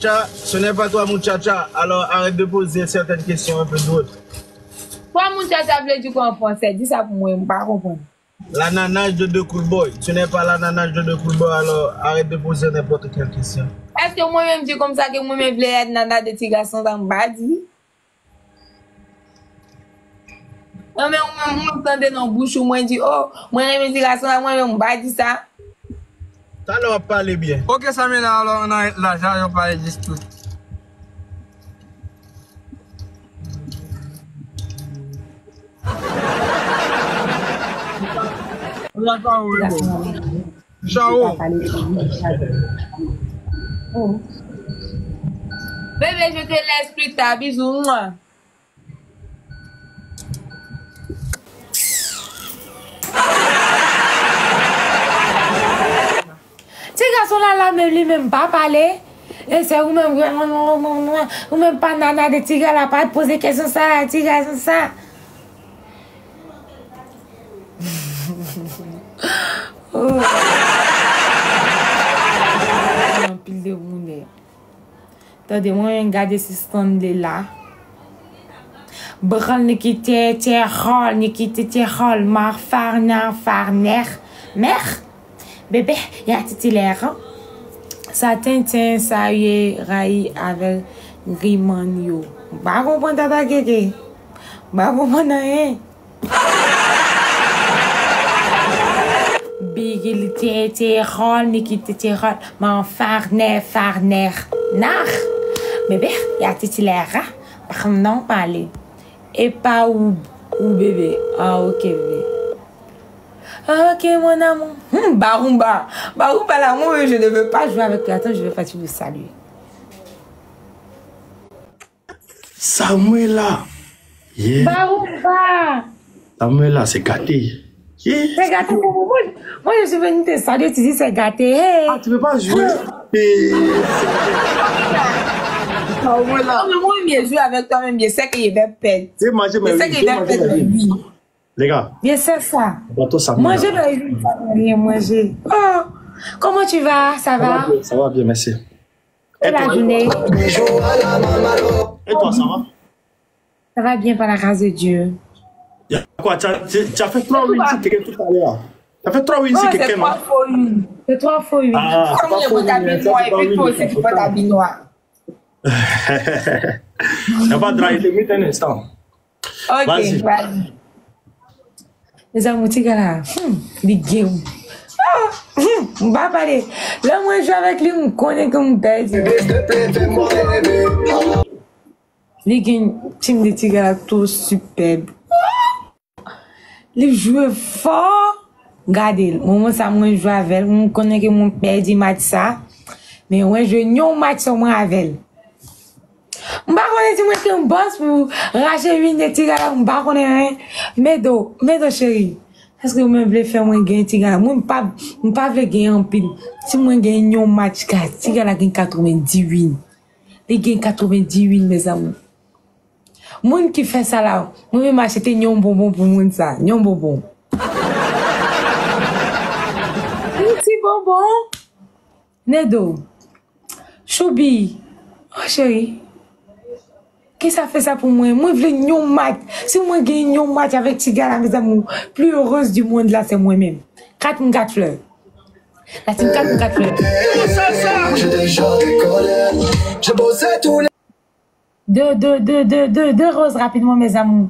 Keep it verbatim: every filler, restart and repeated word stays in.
Cha, ce n'est pas toi, muchacha. Alors, arrête de poser certaines questions un peu drôles. Toi, muchacha vle di kwa an fransè? Di sa pou mwen, m pa konprann. La nana de Decool Boy. Tu n'es pas la nana de Decool Boy, alors arrête de poser n'importe quelle question. Èske mwen menm di konsa ke mwen menm vle èt nana de ti gason sa m pa di? Non, men ou menm, ou menm tande nan bouch ou, mwen di, oh, mwen renmen ti gason la, mwen menm, m pa di sa. Talè w ap pale byen. Ok, sa men la, alò, nan lajan, yo pale jis tout. Ou la pa ou, Ti gason la. Chao. Oh. Bébé, je te laisse plus tard. Bisous. Mwa. Ti gason la la menm li menm pa pale. E se ou menm, ou menm pa nana de ti gason la pa poze kesyon sa, ti gason sa. Oh. Anpil de moun. Tande, mwen menm gade si Stanley la. Branl Nikite, Tye Hall, Nikite, Tye Hall, Mar Farner, Farner, Mer, Bebe, ya titilè, sa tenten, sa ye rayi avèk grimann yo. M pa konprann tata keke. M pa konprann anyen. Bigil te te hol, Niki te te hol, man farnè, farnè, nar. Bebe, ya titilè, ha? Pa konn non pale. E pa ou, ou bebe. Ah, ok, bebe. Ok, mon amour. Hmm, Barumba. Barumba, là, moi, je ne veux pas jouer avec toi. Attends, je vais partir le saluer. Samuela. Yeah. Barumba. Samuela, c'est gâté. Yeah. C'est gâté pour vous. Moi, moi, je suis venue te saluer, tu dis c'est gâté. Hey. Ah, tu veux pas jouer? Hey. Samuela. Non, mais moi, je joue avec toi, même je sais que je vais perdre. Je sais que je vais perdre, oui. Les gars. Bien, c'est ça. Manje, ben, manje. Oh, comment tu vas? Ça va? Ça va bien, ça va bien, merci. Et la journée? Et toi, ça va? Ça va bien par la grâce de Dieu. Il y a quoi? Tu as, tu, tu as fait trois wins ici, quelqu'un tout à l'heure. Tu as fait trois wins ici, quelqu'un, non? C'est trois faux wins. Ah, c'est trois faux wins, hein, ça, c'est pas win, ça, c'est pas win. Napa dra, il te met un instant. Ok, vas-y. Mezanmi, ti gars la, hmm, li gen. Ah, hmm, m pa pale. Lè mwen jwe avèk li, m konnen ke m pèdi. Li gen tim de ti gars la tou sipèb. Li jwe fò. Gade l. Moman sa mwen jwe avè l. Mwen konnen ke mwen pèdi match sa. Men mwen jwe yon match sèlman avè l. M pa konnen si mwen te yon bòs pou rache win de ti gala, m pa konnen anyen. Medo, Medo cheri. Èske ou menm vle fè mwen gen ti gala? Mwen m pa, m pa vle gen anpil. Si mwen gen yon match ka, ti gala gen katrevendis win. Li gen katrevendis win, mezanmi. Moun ki fè sa la, mwen menm achte yon bonbon pou moun sa, yon bonbon. Yon ti bonbon. Nedo. Choubi. Oh, cheri. Kisa fè sa pou mwen? Mwen vle yon match. Si mwen gen yon match avèk ti gala, mezanmi, plus heureuse du monde la, se mwen menm. Kat moun kat flè. La team kat moun kat flè. De, de, de, de, de, de rose rapidman, mes amours.